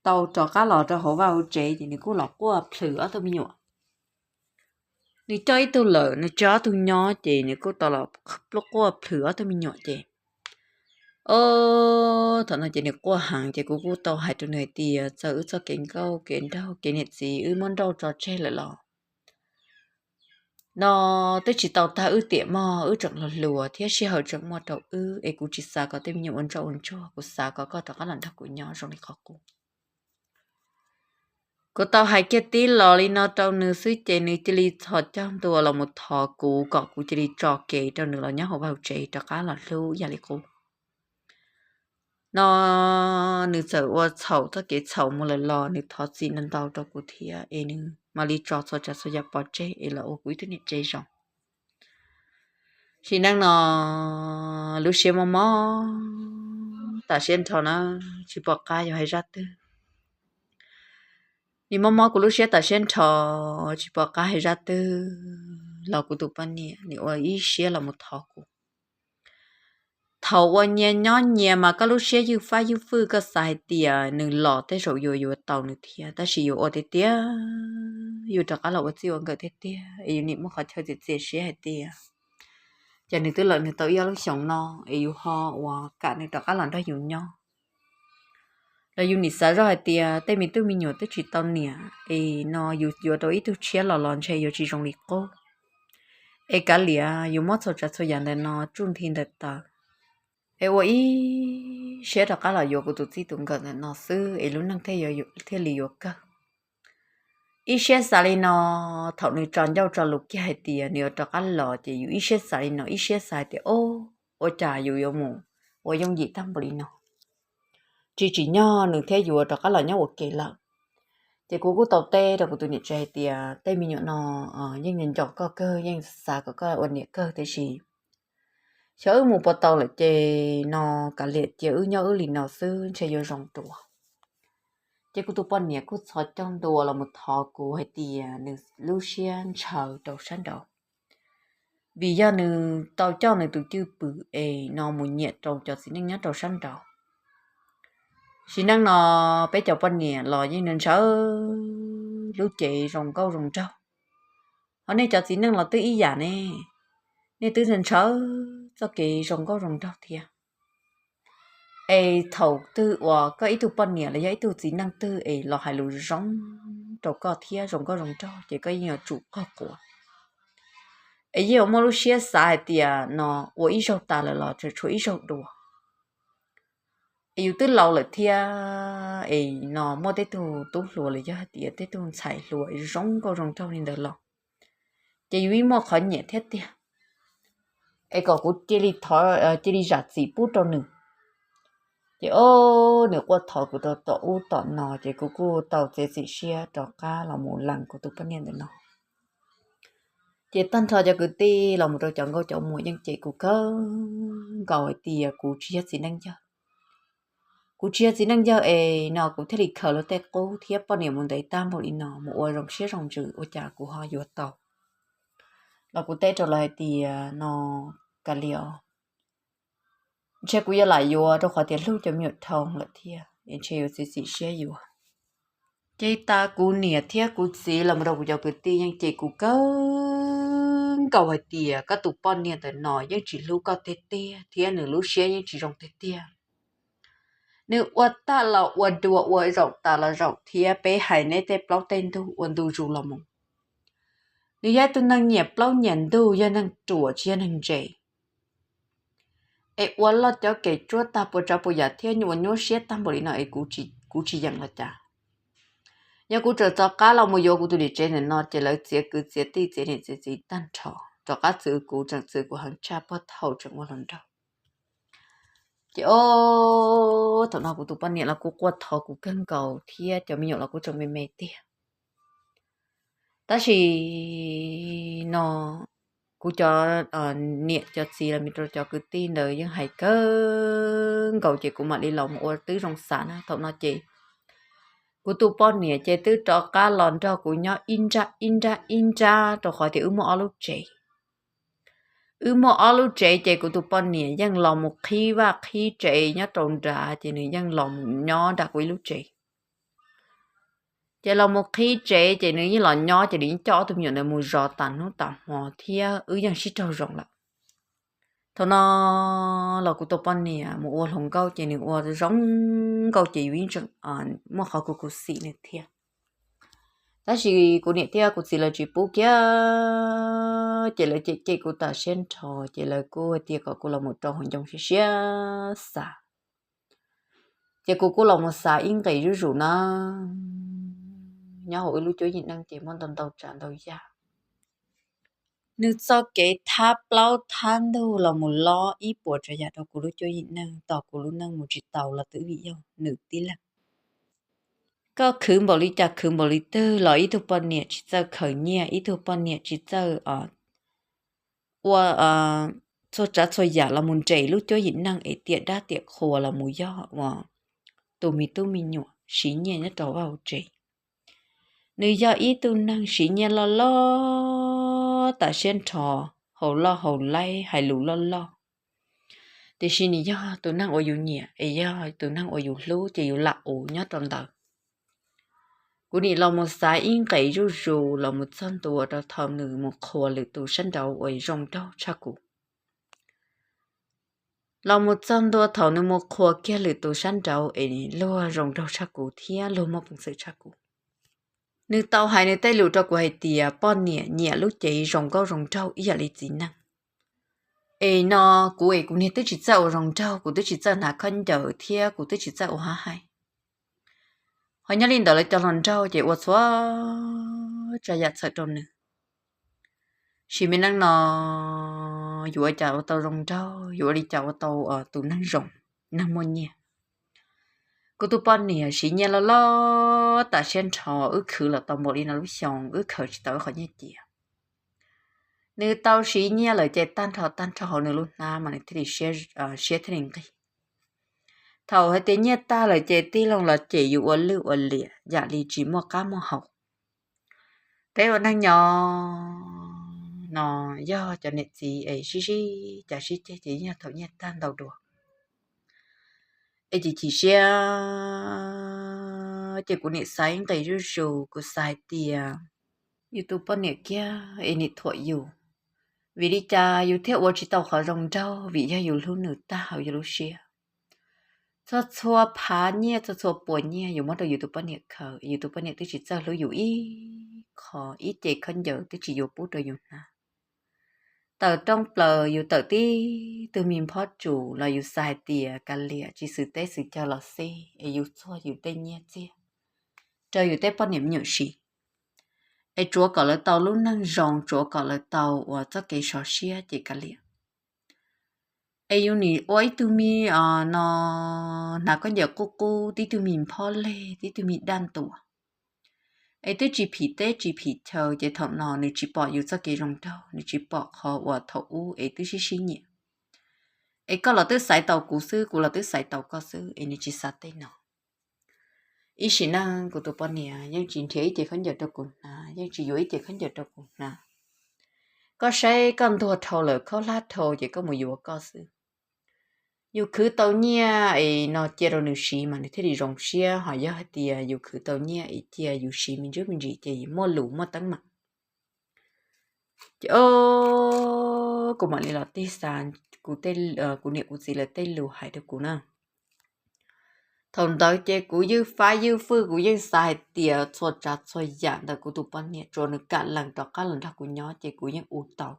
tau rov qab los rau hauv vaj hauv tsev ces nws kuj los quaj plhws ob tug me nyuam. Nws coj ib tug lawm, nws tsis ob tug nyob ces nws kuj tau los quaj plhws ob tug me nyuam ces, o, thaum no ces nws quaj heev ces kuv kuj tau hais rau nws hais tias txawm wb txoj kev nkauj kev nraug kev niam txiv wb muab nrauj tso tseg lawm los no twb tsis tau tag wb tiam mog, wb tseem hluas hluas thiab sij hawm tseem muaj rau wb es kuv tsis xav kom tej me nyuam ua ntsoj ua ntsuag, kuv xav kom koj rov qab los nrog kuv nyob zoo li qhov qub. Kuv tau hais kiag tib los li no rau nws xwb ces nws cia li txhos caug ntua los mus thov kuv kom kuv cia li tso kev rau nws los nyob hauv vaj hauv tsev rov qab los hlub ib yam li qub. No nws txawm ua txhaum txoj kev txhaum mus lawm los nws thov txim ntau ntau rau kuv thiab es nws mam li tso txhua tsav txhua yam pov tseg es los ua kuv ib tug niam tsev zoo. Sim neej no lub siab mob mob tas siab nrho na, tsis pom qab yuav hais zaj twg. Nws mob mob kuv lub siab tas siab nrho, tsis pom qab hais zaj twg los kuv tus poj niam nws ua ib siab los mus thov kuv. Thaum uas nyias nyob nyias mas koj lub siab ywj fab ywj fwj, koj xav hais tias nws los tej zaum yuav yuav tau nws thiab, tab sis yuav ua tiag tiag, yuav rov qab los ua txij ua nkawm tiag tiag es yus nim muaj qhov chaw txias txias siab hais tias ces nws twb lawm nws tau ib ob lub xyoos no es yus ho uas kam nws rov qab los nrog yus nyob. Los yus nim xav zoj hais tias tej me tub me nyuam twb tsis tau niam es no yus yuav rau ib tug tshiab los los ntshe yuav tsis zoo li qub. Es kav liam yus muab txhua tsav txhua yam ntawm no tsuj nthi ntawm taws es ua ib siab rov qab los yuav kuv tus txij tus nkawm ntawm no xwb es lub neej thiaj li yuav kawg. Ib siab xav li no, thaum nws tso ncauj tso lus kiag hais tias nws yuav rov qab los ces yus ib siab xav li no, ib siab xav hais tias o, ua cas yus yuav mus ua yooj yim tag npaum li no, tsis tsim nyog nws thiab yus rov qab los nyob ua ke lawm. Ces kuv kuj tau teb rau kuv tus niam tsev hais tias tej me nyuam no yeej nco koj kawg, yeej xav kom koj ua niam kawg, tiam sis xyov wb mus puas tau lawm ces no kav liam cia wb nyob wb li no xwb ntshe yuav zoo dua. Ces kuv tus poj niam kuj txhos caug ntua los mus thov kuv hais tias nws lub siab ntshaw rau sab nraud, vim yog nws tau coj nws tus cwj pwm es no mus nyiam rau cov txiv neej nyob rau sab nraud. Sim neej no peb cov poj niam los yeej ntshaw lub cev zoo nkauj zoo nraug, ho nej cov txiv neej los twb ib yam ne, nej twb ntshaw txoj kev zoo nkauj zoo nraug thiab. Es thaum twg uas koj ib tug poj niam los yog ib tug txiv neej twg es los hais lus zoo rau koj thiab zoo nkauj zoo nraug ces koj yeej yuav tsum qog quav, es yeej yuav muaj lub siab xav hais tias no ua ib zaug tas lawm los tseem tshuav ib zaug dua. Es yus twb laus lawm thiab es no muaj tej tug tub hluas los yog hais tias tej tug ntxhais hluas zoo nkauj zoo nraug li ntawd los ces yus yeej muaj qhov nyiam thiab tiag. Es kom kuv cia li thov, cia li zam txim pub rau nws. Ces o, nws quaj thov kuv rau tom ub tom no ces kuv kuj tau txiav txim siab rov qab los mus lees kuv tus poj niam ntawm no. Ces tag nrho cov kwv tij los mus rau cov nkauj cov muam yeej cem kuv kawg nkaus hais tias kuv tsis yog txiv neej yawg. Kuv tsis yog txiv neej yawg es no kuv thiaj li khaws luag tej qub thiab poj niam mus ntev tag npaum li no mus ua zoo siab zoo ntsws ua cas kuv ho yuav tau. Los kuv teb rau lawv hais tias no kav liam, ntshe kuv yuav lam yuav rau qhov tias hlub cov me nyuam dhau lawm thiab es ntshe yuav txiav txim siab yuav. Ces tas kuv niam thiab kuv txiv los mus rau kuv cov kwv tij yeej cem kuv kawg nkaus hais tias koj tus poj niam ntawm no yeej tsis hlub koj tiag tiag thiab nws lub siab yeej tsis zoo tiag tiag. Nws ua tag los ua dua, ua zaum tas los zaum thiab, peb hais neb tej plaub tej ntug ua ntu zus los mus. Nws yog ib tug neeg nyiam plaub nyiam ntug, yog neeg ruam tsis yog neeg ntse. Es ua loj cov kem tsuab tag puas tsav puas yam thiab nyuaj nyuaj siab tag npaum li no es kuv tsis yeem los cas. Yog kuv tseem rov qab los mus yuav kuv tus niam tsev ntawm no ces lawv txiav kwv txiav tij txiav niam txiav txiv tag nrho, rov qab txwv kuv, tseem txwv kuv heev tshaj puag thaum tseem ua hluas nraug. Ces o, thaum no kuv tus poj niam los kuj quaj thov kuv kawg nkaus thiab cov me nyuam los kuj tseem me me tiag. Tab sis no kuv cov niam cov txiv los mus rau cov kwv tij ntawd yeej hais kawg nkaus ces kuv mam li los mus ua tib zoo xav na. Thaum no ces kuv tus poj niam ces twb rov qab los nrog kuv nyob ib nrab ib nrab ib nrab rau qhov tias wb muaj ob lub tsev. Wb muaj ob lub tsev ces kuv tus poj niam yeej los mus qhib vaj qhib tsev nyob rau nrad ces nws yeej los mus nyob nram kuv ib lub tsev. Ces los mus qhib tsev ces nws yeej los nyob ces nws yeej coj ob tug me nyuam ntawd mus zov tas hnub tas hmo thiab wb yeej sib raug zoo lawm. Thaum no los kuv tus poj niam mus ua hluas nkauj ces nws ua zoo nkauj ces yus yeej tseem muaj qhov khuv xim nws thiab. Tab sis kuv niam thiab kuv txiv lawv tsis pub kiag, ces lawv cem cem kuv tas siab nrho, ces lawv kuj hais tias kom kuv los mus rau hauv ncoo siab siab xav. Ces kuv kuj los mus xav ib nqes zuj zus na, nyob hauv wb lub cuab yim neej ces muaj ntau ntau tsav ntau yam. Nws txoj kev thab plaub thab ntug los mus lob ib puas tsav yam rau kuv lub cuab yim neej, tos kuv lub neej mus tsis tau los twb vim yog nws tib leeg. Koj khwv npaum li cas khwv npaum li twg los ib tug poj niam tsis txawj khaws nyiaj, ib tug poj niam tsis txawj ua txhua tsav txhua yam los mus nres lub cuab yim neej es tiam dab tiam qhua los mus yog uas tus me tub me nyuam siv nyiaj nyob rau vaj hauv tsev. Nws yog ib tug neeg siv nyiaj loj loj tas siab nrho, haus loj haus laib hais lus loj loj, tiam sis nws yog tus neeg uas yus nyiam es yog tus neeg uas yus hlub ces yus lam ua nyob rau ntawd. Kuv nim los mus xav ib nqes zuj zus los mus txog ntua rau thaum nws mus qhuas lwm tus sab nraud uas zoo nraug tshaj kuv. Los mus txog ntua thaum nws mus qhuas kiag lwm tus sab nraud es luag zoo nraug tshaj kuv thiab luag muaj peev xwm tshaj kuv. Nws tau hais nws tej lus rau kuv hais tias poj niam nyiam lub cev zoo nkauj zoo nraug ib yam li txiv neej. Es no kuv es kuv niag twb tsis txawj ua zoo nraug, kuv twb tsis txawj hnav khaub ncaws thiab kuv twb tsis txawj ua hab hais. Ho nyob li ntawd lawv cov hluas nraug ces ua txhua tsav yam txhawm rau nws. Sim me neej no yuav ua cas ua tau zoo nraug, yuav ua li cas ua tau tus neeg zoo, neeg muaj nyiaj. Kuv tus poj niam siv nyiaj loj loj tas siab nrho, wb khwv los tau npaum li no lub xyoo wb khaws tsis tau ib qho nyiaj cia. Nws tau siv nyiaj lawm ces tag nrho tag nrho hauv nws lub hnab mas nws thiaj li siab thiaj li nqig. Thaum hais tias nyiaj tag lawm ces tij laug los cem yus ua lwj ua liam yam li tsis muaj qab muaj hau. Peb ua neej nyob no yog cov niam txiv es sib sib cav sib ceg ces yog thaum nyiaj tag ntau dua es chim chim siab. Ces kuv nim xav ib nqes zuj zus, kuv xav hais tias yus tus poj niam kiag es nim thuam yus, vim li cas yus thiaj ua tsis tau qhov zoo nraug? Vim yog yus hlub nws tag hauv yus lub siab. Txhua txhua phav nyiaj, txhua txhua puas nyiaj yus muab rau yus tus poj niam khaws, yus tus poj niam twb tsis txawj hlub yus ib qho, ib ce khaub ncaws twb tsis yuav pub rau yus hnav. Tawm rooj plaws yus tawm tib tug me nphob tsuas los yus xav hais tias kav liam, tsis xwm teb xwm chaw los xij es yus txuag yus tej nyiaj txiag rau yus tej poj niam me nyuam siv, es tsuav kom lawv tau lub neej zoo, tsuav kom lawv tau uas txoj kev sov siab ces kav liam. Es yus nim ua ib tug me no hnav khaub ncaws qub qub, tib tug me nphob leg, tib tug me daj ntuas, es twb tsis phim teb tsis phim chaw, ces thaum no nws tsis pom yus txoj kev zoo nraug, nws tsis pom qhov uas thaum ub es twb sib sib nyiam. Es koj los twb xaiv tau kuv xwb, kuv los twb xaiv tau koj xwb, es nws tsis xav tej no. Ib sim neej kuv tus poj niam yeej tsis nrhiav ib ce khaub ncaws rau kuv hnav, yeej tsis yuav ib ce khaub ncaws rau kuv hnav. Koj saib koj ntuag dhau lawm, khaub hlab dhau ces koj mus yuav koj xwb. Yus khwv tau nyiaj es no cia rau nws siv mas nws thiaj li zoo siab, ho yog hais tias yus khwv tau nyiaj es cia yus siv me ntsuj me ntsis ces muaj lus muaj teeb meem. Ces o, kuv mam li los tig xav kuv niam kuv txiv lawv tej lus hais rau kuv na. Thaum ntawd ces kuv ywj fab ywj fwj, kuv yeej xav hais tias txhua tsav txhua yam ntawm kuv tus poj niam tsuav nws kam lees rov qab los nrog kuv nyob ces kuv yeej ua tau.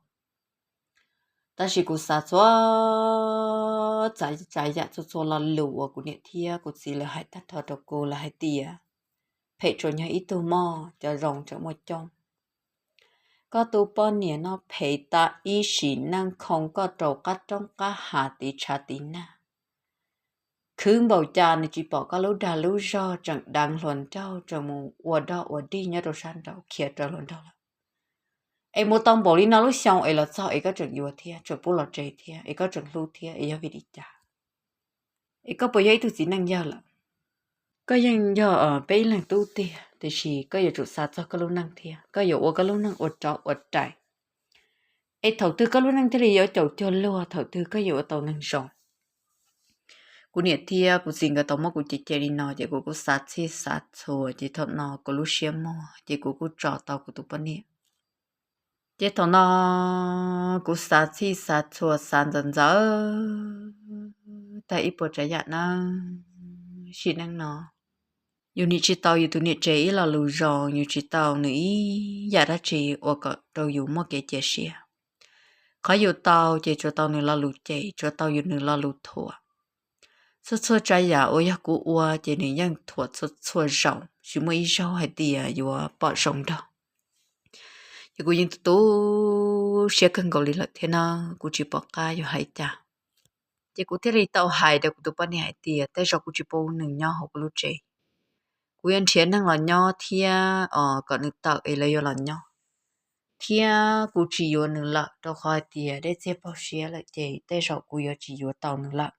Tab sis kuv xav txhua tsav yam, txhua txhua lo lus uas kuv niam thiab kuv txiv lawv hais tag nrho rau kuv, lawv hais tias phem tsuas yog ib tug moj, cov zoo tseem muaj coob. Koj tus poj niam no phem tas ib sim neej, khoo koj rau qab roob qab hav tiv tshav tiv nag. Khwv npaum cas nws tsis pom koj lub dag lub zog, tseem deev hluas nraug, tseem mus ua dog ua dig nyob rau sab nraud khiav raws hluas nraug lawm. Es mus tau npaum li no lub xyoo es los txog es koj tseem yuav thiab, tseem pub los tsev thiab, es koj tseem hlub thiab, es yog vim li cas? Es koj puas yog ib tug txiv neej yawg lawm? Koj yeej yog peb ib leeg tub tiag, tiam sis koj yuav tsum xav txog koj lub neej thiab, koj yuav ua koj lub neej ua rov ua rais. Es thaum twg koj lub neej thiaj li yuav caum cuag luag, thaum twg koj yuav ua tau neeg zoo? kuv niam thiab kuv txiv nkawd tau muab kuv cem cem li no ces kuv kuj xav txhij xav txhua ces thaum no kuv lub siab muag ces kuv kuj tso tau kuv tus poj niam. Ces thaum no kuv xav txhij xav txhua xav ntxaws ntxaws tag ib puas tsav yam na, sim neej no yus nim tsis tau yus tus niam tsev ib lo lus zoo, yus tsis tau nws ib yam dab tsi uas kom rau yus muaj kev cia siab. Qhov yus tau ces tsuas tau nws lo lus cem, tsuas tau yus nws lo lus thuam. Txhua txhua tsav yam uas yog kuv ua ces nws yeej thuam txhua txhua zaus, tsis muaj ib zaug hais tias yuav pom zoo nrog. Ces kuv yeej tu siab kawg nkaus li lawm thiab na, kuv tsis pom qab yuav hais cas. Ces kuv thiaj li tau hais rau kuv tus poj niam hais tias tej zaum kuv tsis pub nws nyob hauv kuv lub tsev. Kuv yuav nrhiav neeg los nyob thiab kom nws tawm es lawv yuav los nyob. Thiab kuv tsis yuav nws lawm rau qhov hais tias dej txiag paug siab lawm ces tej zaum kuv yuav tsis yuav tau nws lawm.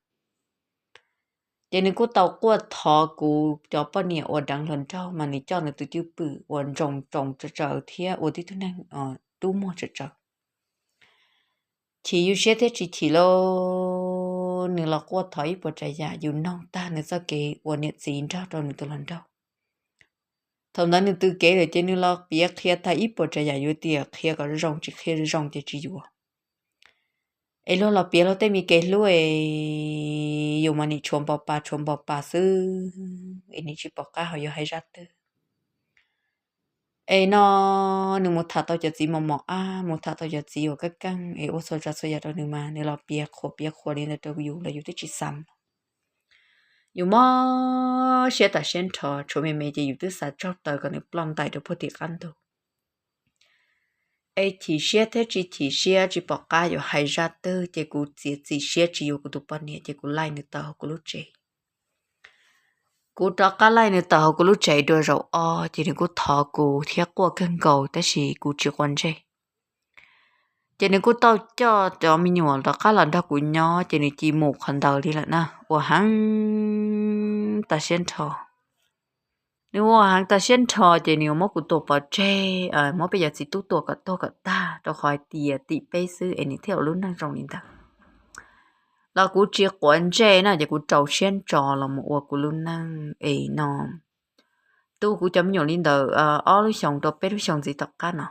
Ces nws kuj tau quaj thov kuv cov poj niam uas deev hluas nraug mas nws coj nws tus cwj pwm uas ntsoos ntsoos tsawv tsawv thiab ua tib tug neeg dub muag tsawv tsawv. Chim yus siab thiab tsis chim lauj, nws los quaj thov ib puas tsav yam, yus noog tag nws txoj kev ua niam txiv nrog rau nws tus hluas nraug. Thaum ntawd nws tw kev lawm ces nws los piav qhia tag ib puas tsav yam, yuav tias qhia kom zoo tsis qhia zoo ces tsis yuav. Es luag los piav luag tej me kev hlub es yus mas nim tshuav npau pas tshuav npau pas xwb es nim tsis pom qab ho yuav hais zaj twg. Es no nws mus tham tau cov txiv mos mos ab, mus tham tau cov txiv uas keej keej es ua txhua tsav txhua yam rau nws mas nws los piav qhuas piav qhuas li ntawd rau yus los yus twb tsis xav. Yus mob siab tas siab nrho, tshuav me me ces yus twb xav tsaug taws kom nws ploj ntais rau puag tim qab ntug. Es chim siab thiab tsis chim siab tsis pom qab yuav hais zaj twg ces kuv txiav txim siab tsis yuav kuv tus poj niam ces kuv laij nws tawm hauv kuv lub tsev. Kuv rov qab laij nws tawm hauv kuv lub tsev dua zaum ob ces nws kuj thov kuv thiab quaj kawg nkaus tab sis kuv tsis quav ntsej. Ces nws kuj tau coj cov me nyuam rov qab los nrog kuv nyob ces nws cia mus qhov ntawd li lawm na, ua heev tas siab nrho. Nws ua heev tas siab nrho ces nws yuav muab kuv tua pov tseg, muab peb cov txiv tub tua kom tuag kom tag rau qhov hais tias tim peb xwb es nws thiaj ua lub neej zoo li ntawd. Los kuv tsis quav ntsej na ces kuv rau siab ntso los mus ua kuv lub neej es no tu kuv cov me nyuam li ntawd ob lub xyoos rau peb lub xyoos ntxiv tom qab no.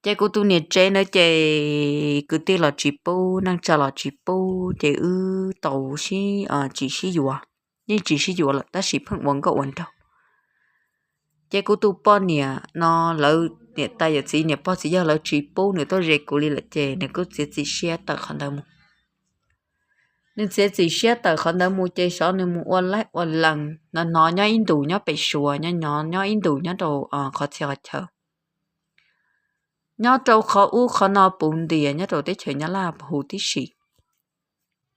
Ces kuv tus niam tsev ntawd ces kwv tij los tsis pub, neej tsa los tsis pub ces wb tau sib tsis sib yuav, yeej tsis sib yuav lawm tab sis pheej ua nkauj ua nraug. Ces kuv tus poj niam no lawv niam tais yawm txiv niam pog txiv yawg lawv tsis pub nws tuaj ze kuv li lawm ces nws kuj txiav txim siab tawm qhov ntawd mus. Nws txiav txim siab tawm qhov ntawd mus ces xyov nws mus ua laib ua lees no, hnov nyob ib ntus nyob pem Suav, nyob nyob ib ntus nyob rau qhov txhia qhov chaw, nyob rau qhov ub qhov no puv ntias nyob rau teb chaws Nyab Laj huv tib si.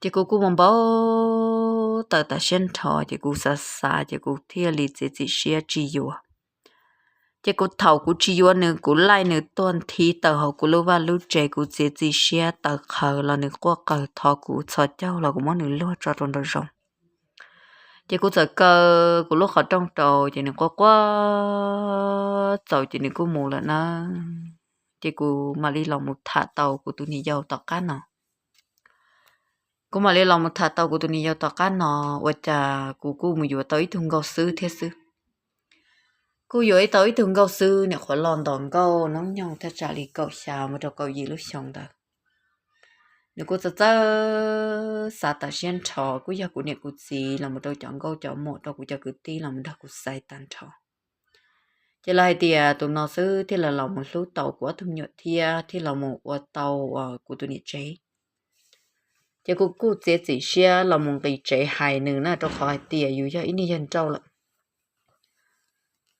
Ces kuv kuj mus npau taws tas siab nrho ces kuv xav xav ces kuv thiaj li txiav txim siab tsis yuav. Ces kuv thaum kuv tsis yuav nws, kuv laij nws tuaj nthi tawm hauv kuv lub vaj lub tsev, kuv txiav txim siab tawm qhawv los nws quaj qawg thov kuv txhos caug los kuv muab nws luag tso rau nraum zoov. Ces kuv txawm kaw kuv lub qhov rooj rau ces nws quaj quaj txaus ces nws kuj mus lawm na. Ces kuv mam li los mus tham tau kuv tus niam yau tom qab no. Kuv mam li los mus tham tau kuv tus niam yau tom qab no, ua cas kuv kuj mus yuav tau ib tug nkauj xwb thiab xwb. Kuj yuav tau ib tug nkauj xwb, nyuam qhuav los ntos nkauj noob nyoog thaj tsam li kaum xya mus rau kaum yim lub xyoo ntawd. Nws kuj txawj txawj xav tas siab nrho, kuj yog kuv niam kuv txiv los mus rau cov nkauj cov muam rau kuv cov kwv tij los mus nrog kuv xaiv tag nrho. Ces lawv hais tias tus no xwb thiaj li los mus hlub tau kuv ob tug me nyuam thiab thiaj los mus ua tau kuv tus niam tsev. Ces kuv kuj txiav txim siab los mus nqis tsev hais nws na, rau qhov hais tias yus yog ib niag yawg nrauj lawm.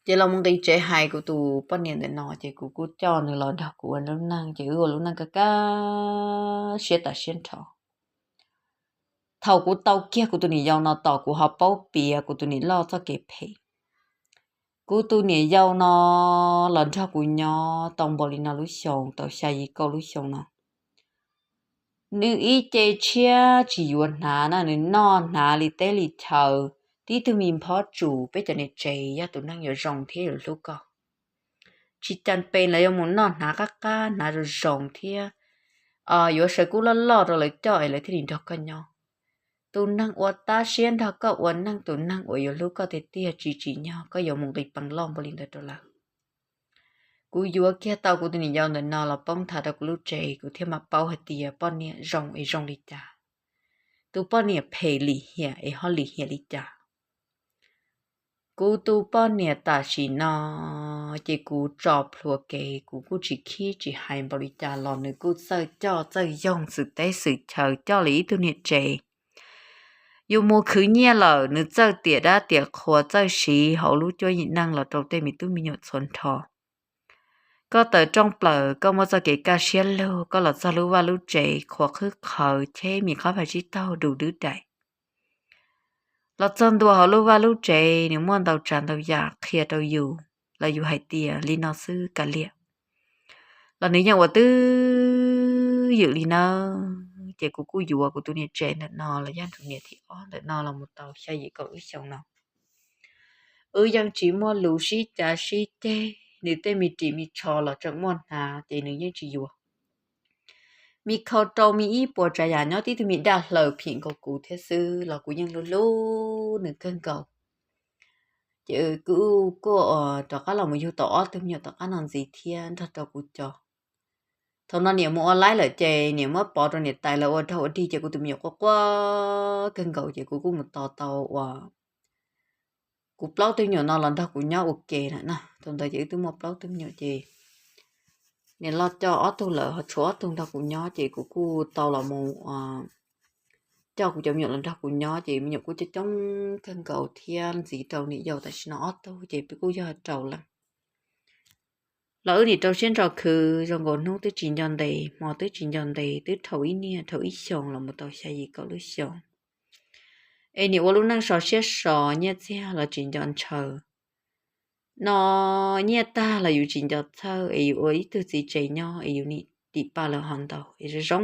Ces los mus nqis tsev hais kuv tus poj niam ntawm no ces kuv kuj coj nws los nrog kuv ua lub neej ces wb ua lub neej kaj kaj siab tas siab nrho. Thaum kuv tau kiag kuv tus niam yau no tos kuv ho paub piav kuv tus niam loj txoj kev phem. Kuv tus niam yau no los nrog kuv nyob tau npaum li no lub xyoo, tau xya yim kaum lub xyoo no. Nws ib ce tshiab tsis yuav hnav na, nws noj hnav li teb li chaw, tib tug me nphob tsum, peb cov niam tsev yog tus neeg yuav zoo thiab yuav hlub koj. Tsis cas pes lawv yuav mus noj hnav qab qab hnav zoo zoo thiab yuav saw kub loj loj rau lawv coj es lawv thiaj li nrog koj nyob. Tus neeg uas tab siab nrog koj ua neej, tus neeg uas yuav hlub koj tiag tiag tsis tsim nyog koj yuav mus nqis peev loj npaum li ntawd rau lawv. Kuv yuav kiag tau kuv tus niam yau ntawm no los poob nthav rau kuv lub tsev, kuv thiaj mam paub hais tias poj niam zoo es zoo li cas, tus poj niam phem lim hiam es ho lim hiam li cas. Kuv tus poj niam tam sim no ces kuv tso plhuav kev, kuv kuj tsis khib tsis hais npaum li cas los nws kuj txawj coj txawj yoog xwm teb xwm chaw coj li ib tug niam tsev. Yus mus khwv nyiaj lawm nws txawj tiam dab tiam qhuas, txawj siv hauv lub cuab yim neej los rau tej me tub me nyuam txhua nrho. Koj tawm rooj plaws koj muaj txoj kev kaj siab lug, koj los txog lub vaj lub tsev qhuas qhwb qhawv cheb me qhob phais tsib taug du dwb daim. Los txog ntua hauv lub vaj lub tsev nws muaj ntau tsav ntau yam qhia rau yus, los yus hais tias li no xwb kav liam, los nws yeej ua twj ywm li nawb. Ces kuv kuj yuav kuv tus niam tsev ntawm no los yog tus niam thib ob ntawm no los mus tau xya yim kaum lub xyoo no. Wb yeej tsis muaj lus sib cav sib ceg, nws tej me ris me tsho los tseem muaj hnav ces nws yeej tsis yuav. Me khau rau me ib puas tsav yam nyob tib tug me daj hlaws phim nkaus kuv thiab xwb los kuv yeej hlub hlub nws kawg nkaus. Ces kuv kuj rov qab los mus yug tau ob tug me nyuam tom qab no ntxiv thiab nrog rau kuv cov. Thaum no niam mus ua laib lawm ces niam muab pov rau niam tais lawv ua raug ua dig ces kuv tus me nyuam quaj quaj kawg nkaus ces kuv kuj mus tos tau uas kuv plaub tug me nyuam no los nrog kuv nyob ua ke lawm na. Thaum ntawd ces wb twb muaj plaub tug me nyuam ces niam loj coj ob tug lawm ho tshuav ob tug nrog kuv nyob ces kuv kuj tau los mus coj kuv cov me nyuam los nrog kuv nyob ces me nyuam kuj coob coob kawg nkaus thiab ntxiv rau niam yau tam sim no ob tug ces kuj yog rau leej. Los wb nim rau siab ntso khwv zoo nkaus hnub twb tsis nco ntes hmo twb tsis nco ntes twb dhau ib niaj dhau ib xyoos los mus tau xya yim kaum lub xyoos. Es nim ua lub neej so siab so nyiaj txiag los tsis nco ntshaw. No nyiaj tag los yus tsis nco txhawj es yus ua ib tug txiv tsev nyob es yus nim tim pab lawv ho ntau es zoo zoo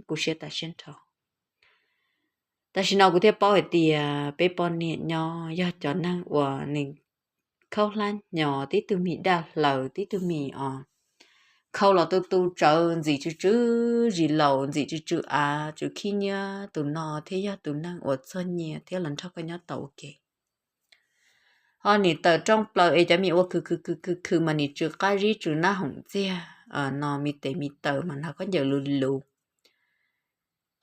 kuv siab tas siab nrho. Tam sim no kuv thiaj paub hais tias peb poj niam nyob yog cov neeg uas nws khaub hlab hnyo, tib tug me daj hlaws, tib tug me os khau los tu tu tsawv, ntxim tsw tsw zis laus, ntxim tsw tsw av, tsw khib nyiab, tus no thiaj yog tus neeg uas txog nyias thiab los nrog koj nyob tau ua ke. Ho nim tawm rooj plaws es cov me ua khwv khwv khwv khwv khwv mas nim tsw qab zib tsw nab hoom ntxiag no me tes me taw mas nag khaub ncaws luv luv.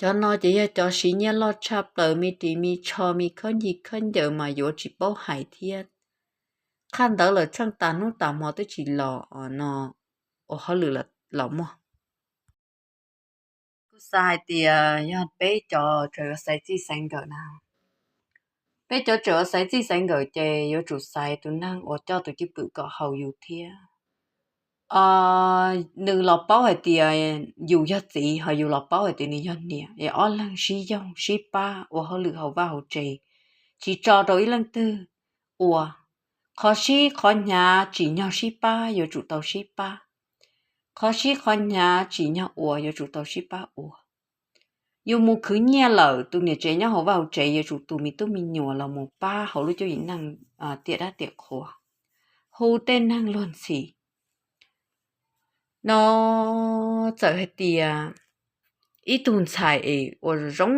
Cov no ces yog cov siv nyiaj loj tshaj plaws, me ris me tsho me khaub ncig khaub ncaws mas yuav tsis paub hais thiab. Qhaj ntawd lawm tsheej tas hnub tas hmo twb tsis los no ua hauj lwm los muaj. Kuv xav hais tias yog peb cov tseem yuav xaiv txij xaiv nkawm na, peb cov tseem yuav xaiv txij xaiv nkawm ces yuav tsum xaiv tus neeg uas coj tus cwj pwm kom haum yus thiab. Nws los paub hais tias yus yog txiv, ho yus los paub hais tias nws yog niam, es ob leeg sib yoog sib pab ua hauj lwm hauv vaj hauv tsev, tsis tso rau ib leej twg ua. Qhov sib qhov hnyav tsim nyog sib pab yuav tsum tau sib pab, qhov sib qhov hnyav tsim nyog ua yuav tsum tau sib pab ua. Yus mus khwv nyiaj lawm, tus niam tsev nyob hauv vaj hauv tsev yuav tsum tu me tub me nyuam los mus pab hauv lub cuab yim neej tiam dab tiam qhuas, hu tej neeg luag ntxhi. No txawm hais tias ib tug ntxhais es ua zoo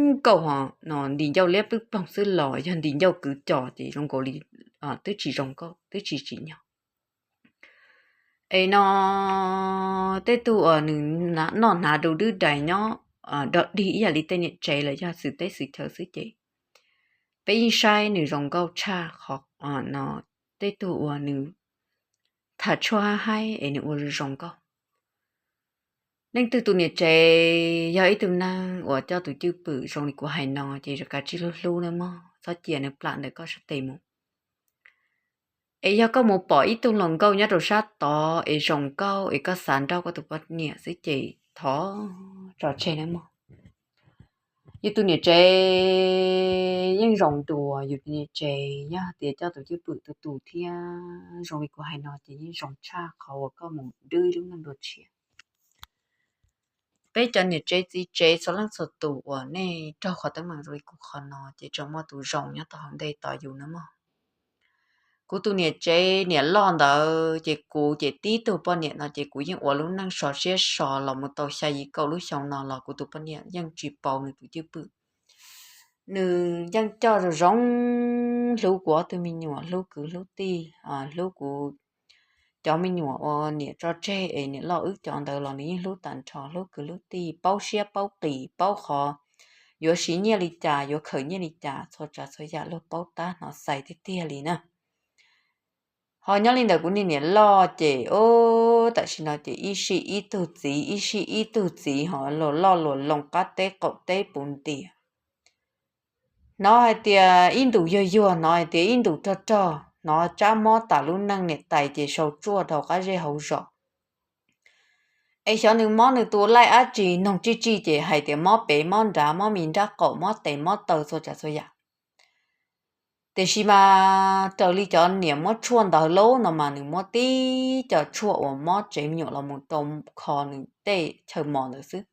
nkauj ho no nti ncauj liab ploog xwb los yog nti ncauj kwv cos ces zoo nkaus li twb tsis zoo nkauj twb tsis tsim nyog. Es no tej tug uas nws noj hnav du dwb dais nyob dog dig ib yam li tej niam tsev los yog xwm teb xwm chaw xwb ces peb yeej saib nws zoo nkauj tshaj qhov no tej tug uas nws tham tshuaj hab haib es nws ua zoo zoo nkauj. Leej twg tus niam tsev yog ib tug neeg uas coj tus cwj pwm zoo li kuv hais no ces kav tsij hlub hlub nawb mog, txhob cia nws plam ntawm koj sab tes mus. Es yog koj mus pom ib tug hluas nkauj nyob rau sab tod es zoo nkauj es koj xav nrauj koj tus poj niam xwb ces thov tso tseg nawb mog. Yus tus niam tsev yeej zoo dua, yus tus niam tsev yog hais tias coj tus cwj pwm tu tu thiab zoo li kuv hais no ces yeej zoo tshaj qhov uas koj mus dwb ib lub neej dua tshiab. Peb cov niam tsev txiv tsev txhua leej txhua tus uas nej raug qhov teeb meem zoo li kuv qhov no ces tseem muaj tus zoo nyob tau hauv ntej tos yus nawb mog. Kuv tus niam tsev niam loj ntawd ces kuv ces tib tug poj niam no ces kuv yeej ua lub neej so siab so los mus tau xya yim kaum lub xyoo no los kuv tus poj niam yeej tsis pauv nws tus cwj pwm. nws yeej coj zoo zoo hlub kuv ob tug me nyuam, hlub kwv hlub tij, hlub kuv cov me nyuam uas niam tso tseg es niam loj wb cov ntawd los nws yeej hlub tag nrho, hlub kwv hlub tij, paub siab paub qis, paub qhov yuav siv nyiaj li cas, yuav khawm nyiaj li cas, txhua tsav txhua yam luag paub tab hnov xais tiag tiag li na. Ho nyob li ntawm kuv niag niam loj ces, o, tam sim no ces ib sij ib tug txiv, ib sij ib tug txiv ho luag loj luag loo qab teb qaum teb puv ntias. Hnov hais tias ib ntus yuag yuag, hnov hais tias ib ntus rog rog, hnov tsab mob tas lub neej, niam tais ces sau tsuaj rau qab zej hauv zos. Es xyov nws mob nws tus laij dab tsi, noog tsij tsij ces hais tias mob pem mob nrad, mob mis nrab qaum, mob tes mob taw, txhua tsav txhua yam. Tiam sis mas raws li cov niam muab tshuaj ntawd lub no mas nws muab tib co tshuaj uas mob tsev me nyuam los mus rau kho nws tej chaw mos ntawd xwb.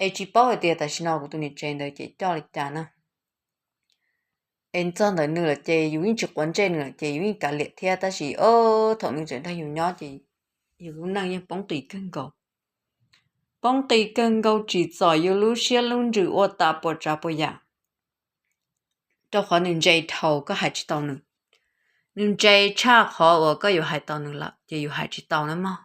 Es tsis paub hais tias tam sim no kuv tus niam tsev ntawd ces coj li cas na. Es txog ntawm nws lawm ces yus yeej tsis quav ntsej nws lawm ces yus yeej kav liam thiab, tab sis o, thaum nws tseem nrog yus nyob ces yus lub neej yeej poob qis kawg nkaus. Poob qis kawg nkaus tsim txom yus lub siab lub ntsws ua tas puas tsav puas yam. Rau qhov nws ntse dhau, koj hais tsis tau nws. Nws ntse tshaj qhov uas koj yuav hais tau nws lawm ces yus hais tsis tau na mog.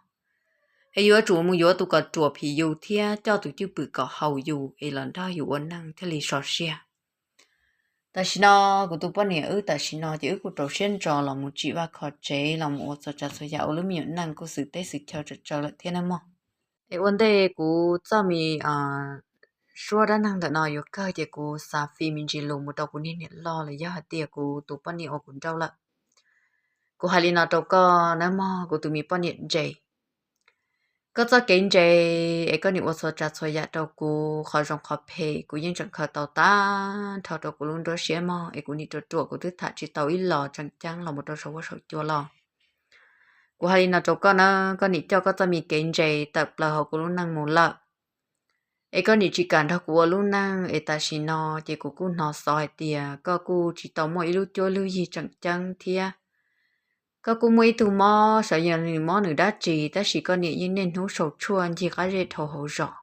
Es yuav tsum mus yuav tus kom ruam phim yus thiab coj tus cwj pwm kom haum yus es los nrog yus ua neej thiaj li sov siab. Tam sim no kuv tus poj niam wb tam sim no ces wb kuj rau siab ntso los mus tsim vaj kho tsev, los mus ua txhua tsav txhua yam ua lub me nyuam neej kuj xwm teb xwm chaw tsawg tsawg lawm thiab na mog. Es ua ntej kuv txoj me suab dab neeg ntawm no yuav kawg ces kuv xav fij me ntsis lus mus rau kuv niag niam loj los yog hais tias kuv tus poj niam uas kuv nrauj lawm. Kuv hais li no rau koj nawb mog, kuv tus me poj niam ntse. Koj txoj kev ntse es koj niam ua txhua tsav txhua yam rau kuv, qhov zoo qhov phem kuv yeej tseem khaws tau tag nrho rau kuv lub nruab siab mog, es kuv niam ruam ruam kuv twb tham tsis tau ib los tseem ceeb los mus rau saum huab saum cua los. Kuv hais li no rau koj na, koj niam coj koj txoj me kev ntse tawm plaws hauv kuv lub neej mus lawm. Es koj niam tsis kam nrog kuv ua lub neej, es tam sim no ces kuv kuj hnov xov hais tias koj kuj tsis tau muaj ib lub cuab lub yig tseem ceeb thiab. Koj kuj muaj ib tug mob, xyov yog nws mob nws dab tsi, tab sis koj niam yeej niaj hnub sau tshuaj ncig qab zej dhau hauv zos.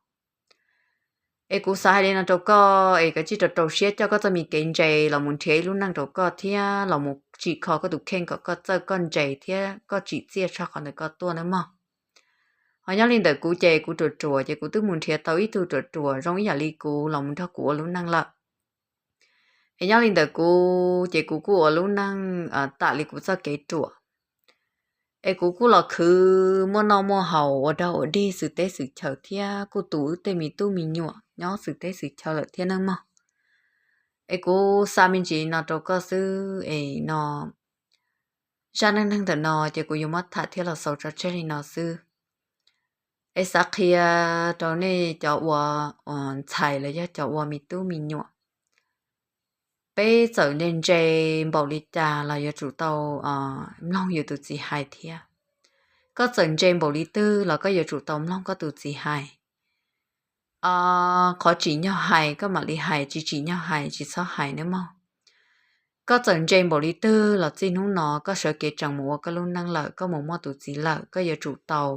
Es kuv xav hais li no rau koj, es kav tsij rau rau siab coj koj txoj me kev ntse los mus nrhiav ib lub neej rau koj thiab los mus tsim kho koj tus kheej kom koj txawj koj ntse thiab koj tsim txiaj tshaj qhov ntawd koj tuaj nawb mog. Ho nyob li ntawm kuv ces kuv ruam ruam ces kuv twb mus nrhiav tau ib tug ruam ruam zoo ib yam li kuv los mus nrog kuv ua lub neej lawm. Es nyob li ntawm kuv ces kuv kuj ua lub neej tam li kuv txoj kev ruam. Es kuv kuj los khwv muaj noj muaj haus ua dog ua dig xwm teb xwm chaw thiab kuj tu wb tej me tub me nyuam nyob xwm teb xwm chaw lawm thiab nawb mog. Es kuv xa me ntsis no rau koj xwb es no, zaj neej neeg ntawm no ces kuv yuav muab tham thiab los xaus tso tseg li no xwb. Es xav qhia rau nej cov ua ntxhais los yog cov ua me tub me nyuam, peb txawm ntse ntse npaum li cas los yuav tsum tau mloog yus tus txiv hais thiab. Koj txawm ntse npaum li twg los koj yuav tsum tau mloog koj tus txiv hais. Qhov tsim nyog hais koj mam li hais, tsis tsim nyog hais tsis txhob hais nawb mog. Koj txawm ntse npaum li twg los txij hnub no koj sawv kev tseem mus ua koj lub neej lawm, koj mus muaj tus txiv lawm, koj yuav tsum tau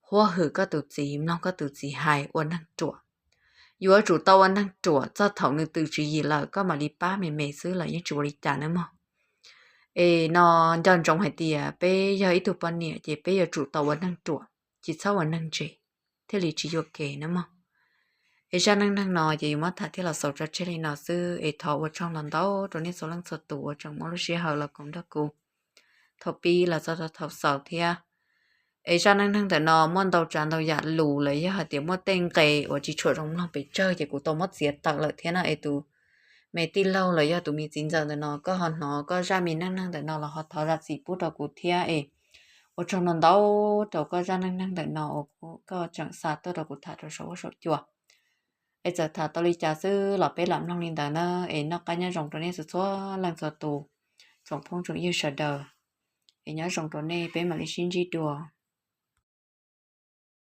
huab hwm koj tus txiv, mloog koj tus txiv hais, ua neeg ruam. Yuav tsum tau ua neeg ruam txog thaum nws tws tswv yim lawm koj mam li pab me me xwb los yeej tsis ua li cas nawb mog. Es no, nco ntsoov hais tias peb yog ib tug poj niam ces peb yuav tsum tau ua neeg ruam, tsis txhob ua neeg ntse, thiaj li tsis yuam kev nawb mog. Es zaj neej neeg no ces yuav muab tham thiab los xaus tso tseg li no xwb es thov ua tsaug ntau ntau rau nej txhua leej txhua tus uas tseem muab lub sij hawm los koom nrog kuv thaum pib los txog rau thaum xaus thiab. Es zaj neej neeg ntawm no muaj ntau tsav ntau yam lus los yog hais tias muaj tej nqe uas tsis tshua zoo mloog pes tsawg ces kuv tau muab txiav tawm lawm thiab no es tus me tij laug los yog tus me txiv ntxawm ntawm no koj ho hnov koj zaj me neej neeg ntawm no los ho thov zam txim pub rau kuv thiab es ua tsaug ntau ntau rau koj zaj neej neeg ntawm no uas koj tseem xa tuaj rau kuv tham rau saum huab saum cua. Es txawm tham tau li cas xwb los peb lam mloog li ntawd na, es noj qab nyob zoo rau nej txhua txhua leej txhua tus, tsoom phooj tsoom ywg sawv daws. Es nyob zoo rau nej, peb mam li sib ntsib dua.